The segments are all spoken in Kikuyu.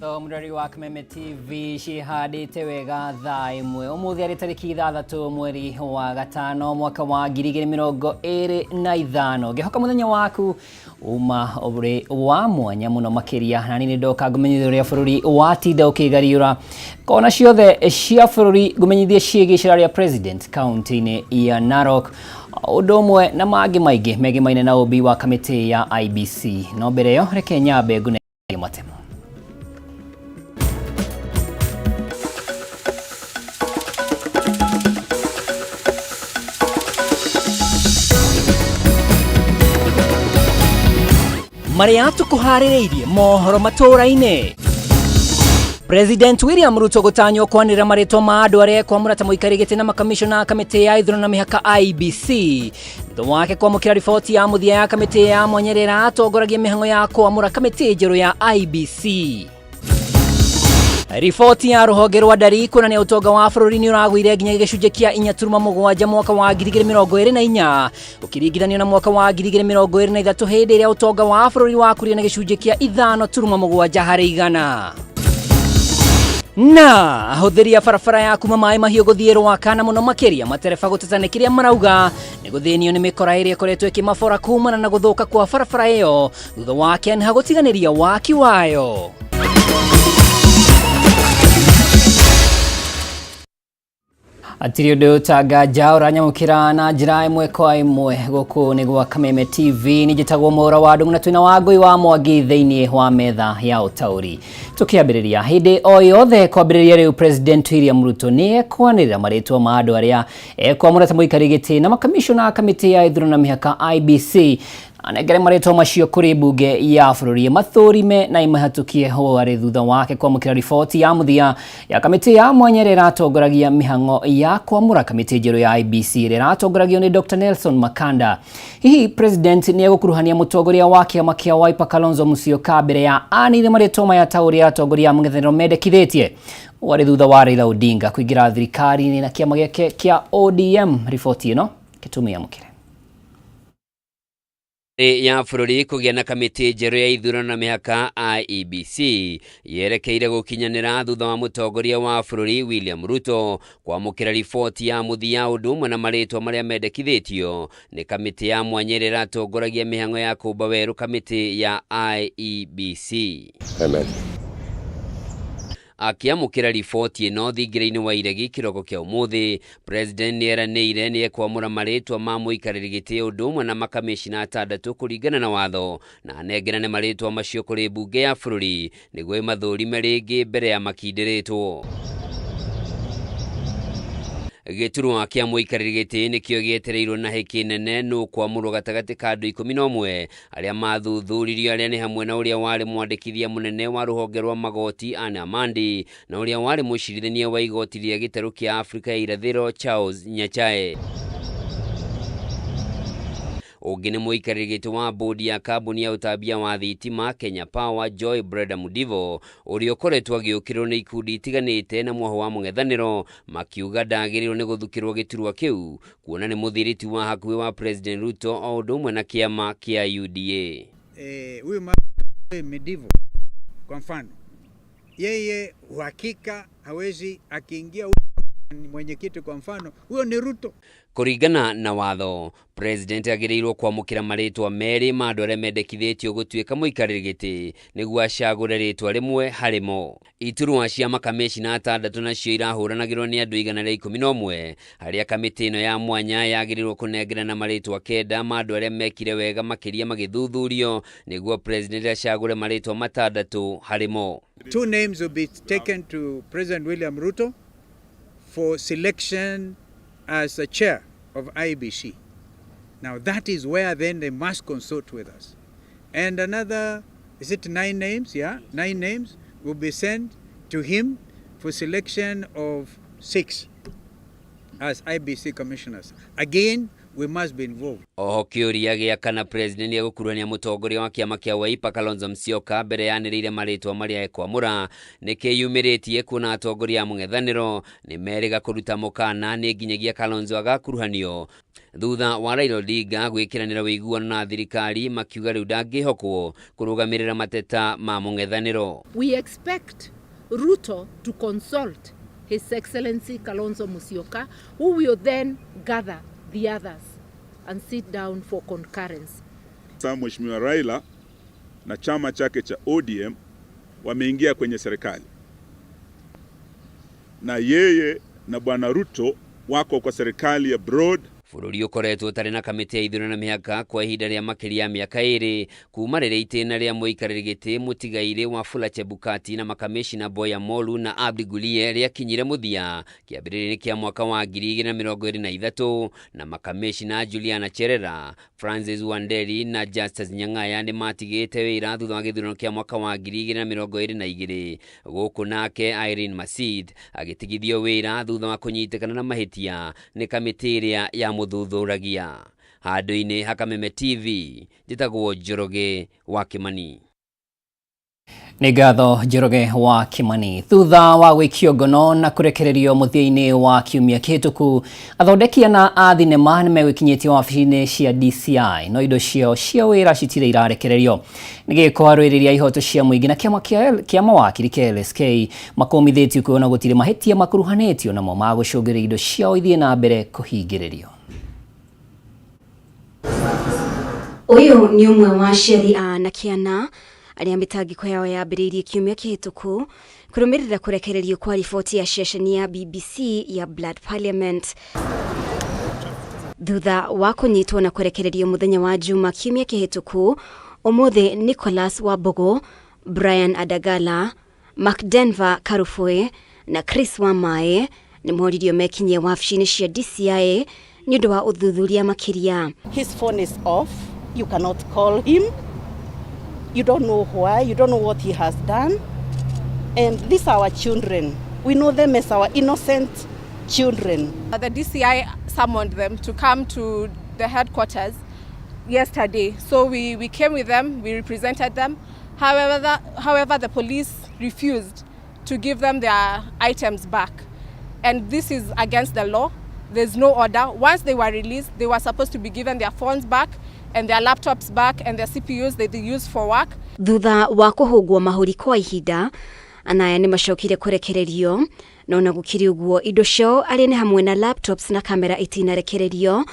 Mũrori wa Kameme TV ciĩhandĩte wega thaa 1 ũmũthĩ arĩ tarĩki 6 mweri wa 5 mwaka wa 2025. Ngĩhoka mũthenya waku uma ũrĩ wa mwanya mũno makĩria, na niĩ ndoka ngũmenyithia ũrĩa bũrũri watinda ũkĩgariũra kona ciothe cia bũrũri, ngũmenyithie ciĩgiĩ icera rĩa president kaunti-inĩ ya Narok, ũndũ ũmwe na mangĩ maingĩ megimaine na ũmbi wa kamĩtĩ ya IBC. No mbere ĩyo reke nyambe ngũne matemo. Marĩa tũkũharĩrĩirie mohoro matũũra-inĩ. President William Ruto gũtanywo kwanĩrĩra marĩtwa ma andũ arĩa ekwamũra ta mũikarĩri gĩtĩ na makamishona a kamĩtĩ ya ithurano na mĩhaka IBC, thutha wake kwamũkĩra riboti ya mũthia ya kamĩtĩ ya mwanya ĩrĩa ĩratongoragia mĩhang'o ya kwamũra kamĩtĩ njerũ ya IBC. Riboti ya rũhonge rwa ndari kuonania ũtonga wa bũrũri nĩ ũragũire nginya gĩcunjĩ kĩa 4.7 mwaka wa 2024 ũkĩringithanio na mwaka wa 2023, hĩndĩ ĩrĩa ũtonga wa bũrũri wakũrire na gĩcunjĩ kĩa 5.7 harĩ igana. Na ahũthĩri a barabara ya kuma Maĩ Mahiũ gũthiĩ Rwaka, na mũno makĩria matereba, gũteta nĩ kĩrĩa marauga nĩ gũthĩnio nĩ mĩkora ĩrĩa ĩkoretwo ĩkĩmabora kumana na gũthũka kwa barabara ĩyo thutha wa KENHA gũtiganĩria waki wayo. Atirĩ ũndũ ũtanganja ũranyamũkĩra na njĩra ĩmwe kwa ĩmwe gũkũ nĩ gwa Kameme TV. Nĩ njĩtagwo Mwaura wa Ndung'u na twĩna Wangũi wa Mwangi thĩinĩ wa metha ya ũtaũri. Tũkĩambĩrĩria, hĩndĩ o yothe kwambĩrĩria rĩu, President William Ruto nĩ ekwanĩrĩra marĩtwa ma andũ arĩa ekwamũra ta mũikarĩri gĩtĩ na makamishona a kamĩtĩ ya ithurano na mĩhaka IBC, anengere marĩtwa macio kũrĩ mbunge ya bũrũri ĩmathũrime na ĩmahatũkie. Ũũ arĩ thutha wake kwamũkĩra riboti ya mũthia ya kamĩtĩ ya mwanya ĩrĩa ĩratongoragia mĩhang'o ya kwamũra kamĩtĩ njerũ ya IBC ĩrĩa ĩratongoragio nĩ Dr. Nelson Makanda. Hihi president nĩ egũkuruhania mũtongoria wa kĩama kĩa Wiper Kalonzo Musyoka mbere ya anĩire marĩtwa maya ta ũrĩa atongoria a mũng'ethanĩro mendekithĩtie? Ũũ arĩ thutha wa Raila Odinga kũingĩra thirikari-inĩ na kĩama gĩake kĩa ODM. Riboti ĩno kĩtũmĩamũkĩre. Ya bũrũri kũgĩa na kamĩtĩ njerũ ya ithurano na mĩhaka IEBC yerekeire gũkinyanĩra thutha wa mũtongoria wa bũrũri William Ruto kwamũkĩra riboti ya mũthia, ũndũ ũmwe na marĩtwa marĩa mendekithĩtio nĩ kamĩtĩ ya mwanya ĩrĩa ĩratongoragia mĩhang'o ya kũmba werũ kamĩtĩ ya IEBC. Amen. Akĩamũkĩra riboti ĩno thingira-inĩ wa iregi kĩroko kĩa ũmũthĩ, President nĩ eranĩire nĩ ekwamũra marĩtwa ma mũikarĩri gĩtĩ ũndũ ũmwe na makamĩcina 6 kũringana na watho, na anengerane marĩtwa macio kũrĩ mbunge ya bũrũri nĩguo ĩmathũrime rĩngĩ mbere ya makindĩrĩtwo. Gĩturwa kĩa mũikarĩri gĩtĩ nĩkĩo gĩetereirwo na hĩkĩ nene nũ kwamũrwo gatagatĩ ka andũ 11 arĩa mathuthuririo, arĩa nĩ hamwe na ũrĩa warĩ mwandĩkithia mũnene wa rũhonge rwa magoti Anne Amandi na ũrĩa warĩ mũcirithania wa igoti rĩa gĩtarũ kĩa Afrika ya irathĩro Charles Nyachae. Ũngĩ nĩ mũikarĩri gĩtĩ wa bodi ya kambuni ya ũtambia wa thitima Kenya Power Joy Brenda Mudivo, ũrĩa ũkoretwo agĩũkĩrĩrwo nĩ ikundi itiganĩte na mwaho wa mũng'ethanĩro makiuga ndagĩrĩirwo nĩ gũthukĩrwo gĩturwa kĩu kuona nĩ mũthiriti wa hakuhĩ wa President Ruto o ũndũ ũmwe na kĩama kĩa UDA. Huyu Medivo kwa mfano, yeye uhakika hawezi akiingia mwenyekiti kwa mfano, huyo ni Ruto. Kũringana na watho, President agĩrĩirwo kwamũkĩra marĩtwa merĩ ma andũ arĩa mendekithĩtio gũtuĩka mũikarĩri gĩtĩ nĩguo acagũre rĩtwa rĩmwe harĩ mo. Iturwa cia makamĩcina 6 nacio irahũranagĩrwo nĩ andũ 111, harĩa kamĩtĩ ĩno ya mwanya yagĩrĩirwo kũnengerana marĩtwa 9 ma andũ arĩa mekire wega makĩria magĩthuthurio nĩguo President acagũre marĩtwa 6 harĩ mo. 2 names will be taken to President William Ruto for selection as the chair of IEBC. Now that is where then they must consult with us. And another, is it 9 names? Yeah, 9 names will be sent to him for selection of 6 as IEBC commissioners. Again, we must be involved. Oho kĩũria gĩa kana President nĩegũkuruhania mũtongoria wa kĩama kĩa Wiper Kalonzo Musyoka mbere yanĩrĩire marĩtwa marĩa ekwamũra nĩ kĩyumĩrĩtie, kuona atongoria a mũng'ethanĩro nĩ merĩga kũruta mũkana nĩ nginyagia Kalonzo agakuruhanio. Thutha wa Raila Odinga gwĩkĩranĩra ũiguano na thirikari, makiuga rĩu ndangĩhokwo kũrũgamĩrĩra mateta ma mũng'ethanĩro. We expect Ruto to consult His Excellency Kalonzo Musyoka, who will then gather the others and sit down for concurrence. Sasa Mheshimiwa Raila na chama chake cha ODM wameingia kwenye serikali, na yeye na Bwana Ruto wako kwa serikali ya broad. Bũrũri ũkoretwo ũtarĩ na kamĩtĩ ya ithurano na mĩhaka kwa ihinda rĩa makĩria ya mĩaka 2 kuma rĩrĩa itĩna rĩa mũikarĩri gĩtĩ mũtigairĩ Wafula Chebukati na makamĩcina Boya Molu na Abdi Gulie rĩakinyire mũthia kĩambĩrĩria-inĩ kĩa mwaka wa 2023, na makamĩcina Juliana Cherera, Francis Wanderi na Justus Nyang'aya nĩ matigĩte wĩra thutha wa gĩthurano kĩa mwaka wa 2022. Gũkũ nake Irene Masid agĩtigithio wĩra thutha wa kũnyitĩkana na mahĩtia nĩ kamĩtĩ ĩrĩa ya mũthuthuragia. Handũ-inĩ ha Kameme TV, njĩtagwo Njoroge wa Kimani. Nĩ ngatho Njoroge wa Kimani. Thutha wa gwĩkio ngono na kũrekererio mũthia-inĩ wa kiumia kĩhĩtũku, athondeki ana a thinema nĩ megwĩkinyĩtie wabici-inĩ cia DCI, no indo ciao cia wĩra citirĩ irarekererio. Nĩ gĩko arũĩrĩri a ihoto cia mũingĩ na kĩama kĩa mawakiri kĩa LSK makũmithĩtio kuona gũtirĩ mahĩtia makuruhanĩtio namo ma gũcũngĩrĩria indo ciao ithiĩ na mbere kũhingĩrĩrio. Ũyũ nĩ ũmwe wa aciari a anake ana arĩa mĩtangĩko yao yambĩrĩirie kiumia kĩhĩtũku kũrũmĩrĩra kũrekererio kwa riboti ya ceceni ya BBC ya Blood Parliament. Thutha wa kũnyitwo na kũrekererio mũthenya wa Juma kiumia kĩhĩtũku, ũmũthĩ Nicholas Wambugu, Brian Adagala, Mark Denver Karufwe na Chris Wamae nĩ moririo mekinyie wabici-inĩ cia DCI nĩ ũndũ wa ũthuthuria makĩria. His phone is off. You cannot call him. You don't know why. You don't know what he has done. And these are our children. We know them as our innocent children. The DCI summoned them to come to the headquarters yesterday. So we came with them, we represented them. However, the police refused to give them their items back. And this is against the law. There's no order. Once they were released, they were supposed to be given their phones back and their laptops back and their CPUs that they use for work. Thutha wa kũhũngwo mahũri kwa ihinda, anaya nĩ macokire kũrekererio, no na gũkĩrĩ ũguo indo ciao arĩ nĩ hamwe na laptops na kamera itinarekererio,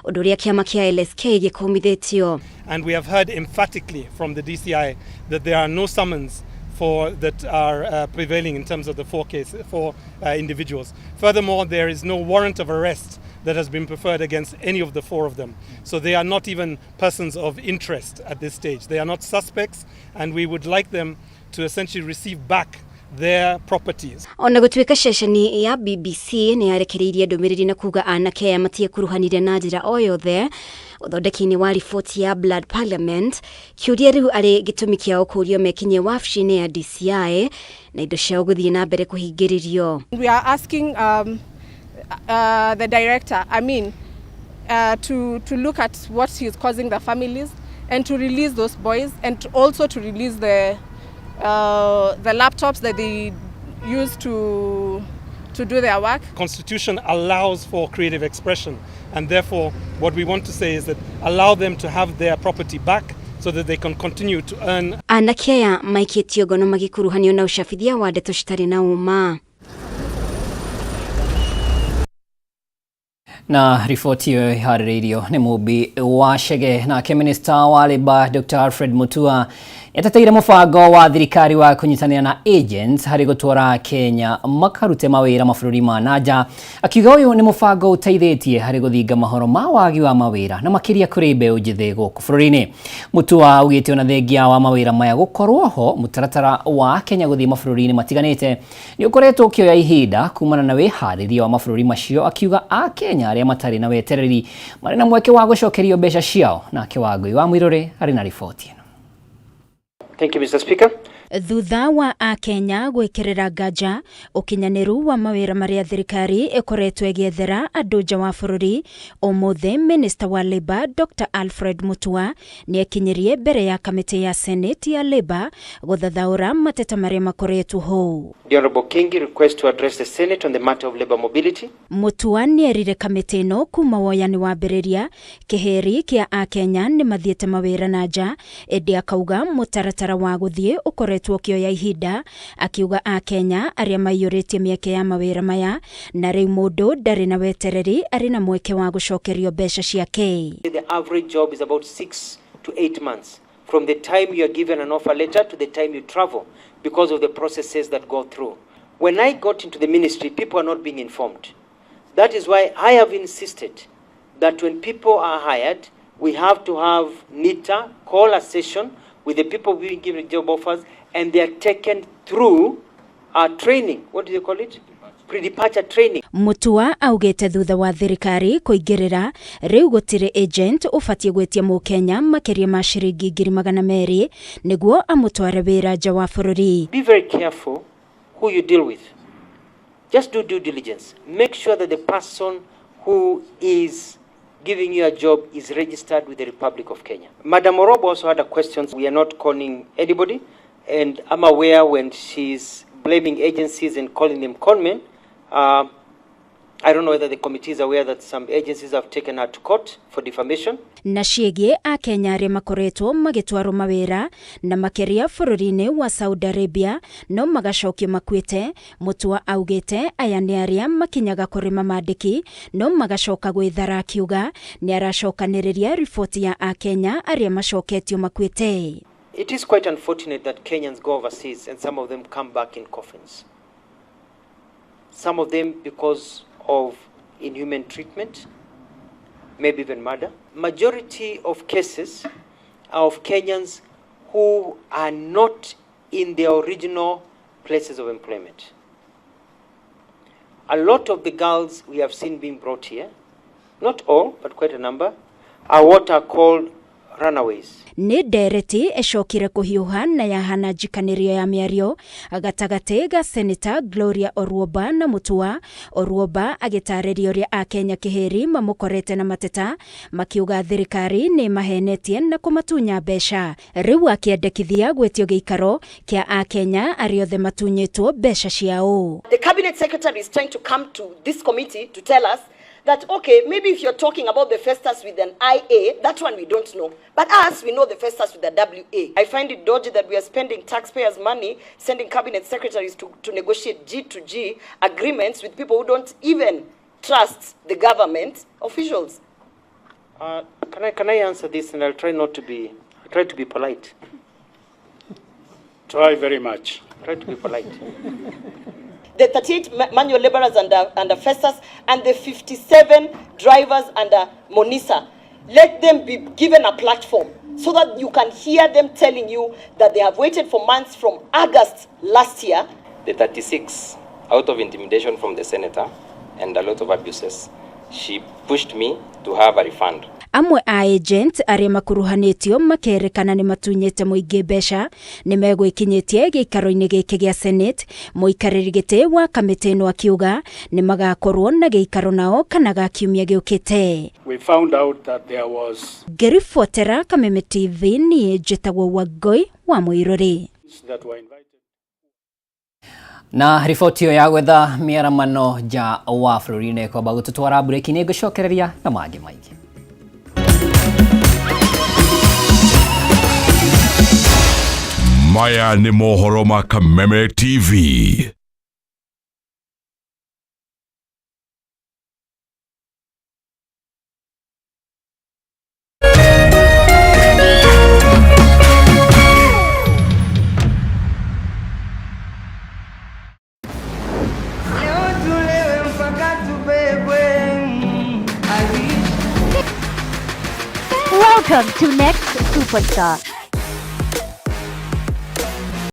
ũndũ ũrĩa kĩama kĩa LSK gĩkũmithĩtio. And we have heard emphatically from the DCI that there are no summons for that are prevailing in terms of the four individuals. Furthermore, there is no warrant of arrest that has been preferred against any of the four of them. So they are not even persons of interest at this stage. They are not suspects, and we would like them to essentially receive back their properties. Ona gũtuĩka ceceni ya BBC nĩ yarekereirie ndũmĩrĩri na kuga anake aya matiekuruhanire na njĩra o yothe ũthondeki-inĩ wa riboti ya Blood Parliament, kĩũria rĩu arĩ gĩtũmi kĩao kũũrio mekinyie wabici-inĩ ya DCI na indo ciao gũthiĩ na mbere kũhingĩrĩrio. We are asking the director, to look at what he is causing the families and to release those boys and to also to release the laptops that they use to do their work. Constitution allows for creative expression, and therefore what we want to say is that allow them to have their property back so that they can continue to earn. Anake aya maikĩtio ngono magĩkuruhanio na ũcabithia wa ndeto citarĩ na ũma. Na riboti ĩyo ĩharĩrĩirio nĩ Mũmbi wa Chege. Nake Minister wa Labour Dr. Alfred Mutua nĩateteire mũbango wa thirikari wa kũnyitanĩra na agents harĩ gũtwara Kenya makarute mawĩra mabũrũri ma nanja, akiuga ũyũ nĩ mũbango ũteithĩtie harĩ gũthinga mahoro ma wagi wa mawĩra na makĩria kũrĩ mbeũ njĩthĩ gũkũ bũrũri-inĩ. Mutua augĩte ona thengia wa mawĩra maya gũkorwo ho, mũtaratara wa Kenya gũthiĩ mabũrũri-inĩ matiganĩte nĩ ũkoretwo ũkĩoya ihinda kumana na wĩharĩria wa mabũrũri macio, akiuga a Kenya arĩa matarĩ na wetereri marĩ na mweke wa gũcokerio mbeca ciao. Nake Wangũi wa Mwirũrĩ arĩ na riboti ĩno. Thank you, Mr. Speaker. Thutha wa akenya gwikirira nganja ukinyaniru wa mawira maria thirikari ikoretwo igiethera andu nja wa bururi, umuthi Minister wa Labour Dr Alfred Mutua niekinyirie mbere ya kamiti ya Senate ya Labour guthathaura mateta maria makoretwo ho. The Honorable Kingi request to address the Senate on the matter of labour mobility. Mutua nierire kamiti ino kuma woyani wambiriria kiheri kia akenya ni mathiete mawira na nja, indi akauga mutaratara wa guthie ukoretwo ukioya ihinda, akiuga akenya aria maiyuritie mieke ya mawira maya na riu mundu ndari na wetereri ari na mweke wa gucokerio mbeca ciake. The average job is about 6 to 8 months from the time you are given an offer letter to the time you travel because of the processes that go through. When I got into the ministry, people are not being informed. That is why I have insisted that when people are hired, we have to have NITA call a session with the people being given job offers, and they are taken through our training. What do you call it? Pre-departure training. Mutua augite thutha wa thirikari kuingirira riu gutiri agent ubatie gwitia mukenya makiria ma ciringi 200,000 niguo amutware wira nja wa bururi. Be very careful who you deal with. Just do due diligence. Make sure that the person who is giving you a job is registered with the Republic of Kenya. Madam Orobo also had a question. We are not conning anybody, and I'm aware when she's blaming agencies and calling them conmen, I don't know whether the committee is aware that some agencies have taken her to court for defamation. Na ciĩgiĩ akenya arĩa makoretwo magĩtwarwo mawĩra na makĩria bũrũri-inĩ wa Saudi Arabia no magacokio makuĩte, Mutua augĩte aya nĩ arĩa makinyaga kũrĩma mandĩki no magacoka gwĩthara, akiuga nĩ aracokanĩrĩria riboti ya akenya arĩa macoketio makuĩte. It is quite unfortunate that Kenyans go overseas and some of them come back in coffins. Some of them because of inhuman treatment, maybe even murder. Majority of cases are of Kenyans who are not in their original places of employment. A lot of the girls we have seen being brought here, not all, but quite a number, are what are called runaways. Nĩ ndereti ĩcokire kũhiũha na yahana njikanĩrio ya mĩario gatagatĩ ga Senator Gloria Orwoba na Mutua. Orwoba agĩtarĩria ũrĩa akenya kĩhĩri mamũkorete na mateta makiuga thirikari nĩ mahenetie na kũmatunya mbeca, rĩu akĩendekithia gwĩtio gĩikaro kĩa akenya arĩa othe matunyĩtwo mbeca ciao. The cabinet secretary is trying to come to this committee to tell us that, okay, maybe if you're talking about the Festus with an IA, that one we don't know. But us, we know the Festus with a WA. I find it dodgy that we are spending taxpayers' money, sending cabinet secretaries to negotiate G2G agreements with people who don't even trust the government officials. Can I answer this? And I'll try not to be, I'll try to be polite. Try very much. Try to be polite. The 38 manual laborers under Festus and the 57 drivers under Monisa. Let them be given a platform so that you can hear them telling you that they have waited for months from August last year. The 36, out of intimidation from the senator and a lot of abuses, she pushed me to have a refund. Amwe a agent arĩa makuruhanĩtio makerekana nĩ matunyĩte mũingĩ mbeca nĩ megwĩkinyĩtie gĩikaro-inĩ gĩkĩ gĩa Senate. Mũikarĩri gĩtĩ wa kamĩtĩ ĩno akiuga nĩ magakorwo na gĩikaro nao kana ga kiumia gĩũkĩte. We found out that there was Ngĩribotera Kameme TV niĩ njĩtagwo Wangũi wa Mũirũrĩ. Na riboti ĩyo ya gwetha mĩaramano nja wa bũrũri-inĩ kwamba gũtũtwara mbureki-inĩ, ngũcokereria na mangĩ maingĩ. Maya ni mohoro ma Kameme TV. Welcome to Next Superstar.